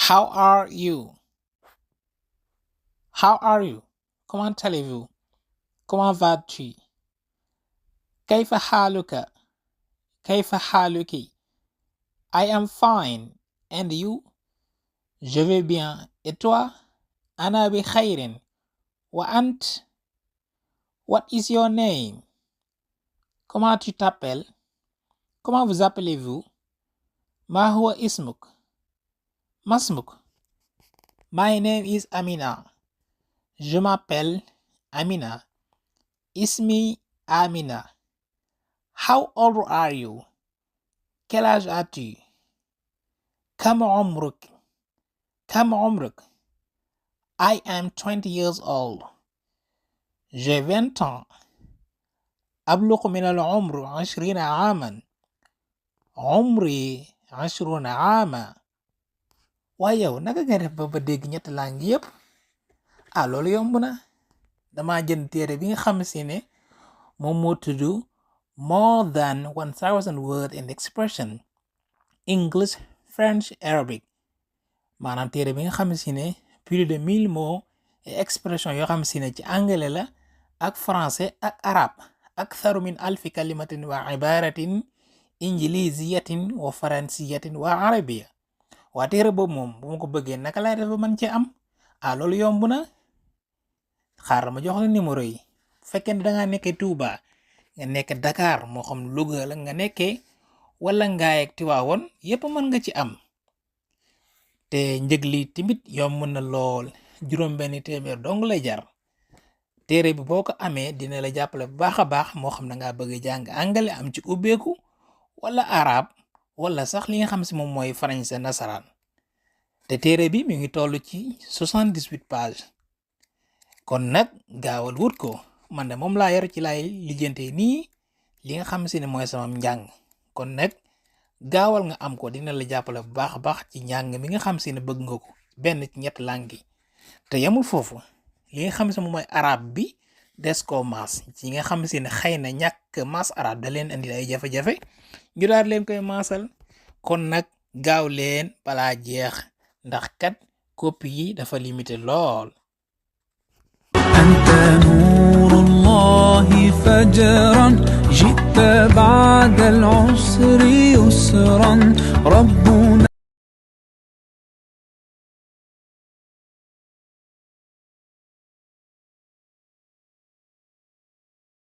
How are you? How are you? Comment allez-vous? Comment vas-tu? كيف حالك? كيف حالك? I am fine. And you? Je vais bien. Et toi? أنا بخير. وأنت? What is your name? Comment tu t'appelles? Comment vous appelez-vous? ما هو اسمك? ما اسمك? My name is Amina. Je m'appelle Amina. اسمي Amina. How old are you? Quel âge as-tu? كم عمرك? كم عمرك? I am 20 years old. J'ai 20 ans. أبلغ من العمر 20 عاما. عمري 20 عاما. waaye yow naka nga def ba dégg ñetti langue yépp loolu yomb na dama jënd téere bi nga xam si ne moom moo tudd More Than 1000 Words and Expression English, French, Arabic maanaam téere bi nga xam si ne plus de 1000 mots et expression yoo xam si ne ci anglais la ak français ak arabe aktharu min alfi kalimatin wa ibaratin injiliziyatin wa faransiyatin wa arabia waa téere boobu moom bu ma ko bëggee naka lay def ba mën ci am loolu yomb na xaaral ma jox la numéro yi bu fekkee ne dangaa nekkee Touba nga nekk Dakar moo xam Louga la nga nekkee wala Ngaye ak Tiwaawoon yépp mën nga ci am te njëg li timit yomb na lool juróom-benn téeméer dong lay jar téere bi boo ko amee dina la jàppale bu baax a baax moo xam na ngaa bëgg jàng anglais am ci ubbeeku wala arab wala sax li nga xam si moom mooy français nasaraan te téere bi mi ngi toll ci 78 pages kon nag gaawal wut ko man de moom laa yor ci laay lijjante nii li nga xam si ne mooy sama njàng kon nag gaawal nga am ko dina la jàppale bu baax a baax ci njàng mi nga xam si ne bëgg nga ko benn ci ñett langue yi te yamul foofu li nga xam si moom mooy arab bi des koo maas ci nga xam si ne xëy na ñàkk maas arab da leen indi ay jafe-jafe ñu daal leen koy maasal kon nag gaaw leen balaa jeex ndax kat copie yi dafa limité lool. أنت نور الله فجرا جئت بعد العسر يسرا رب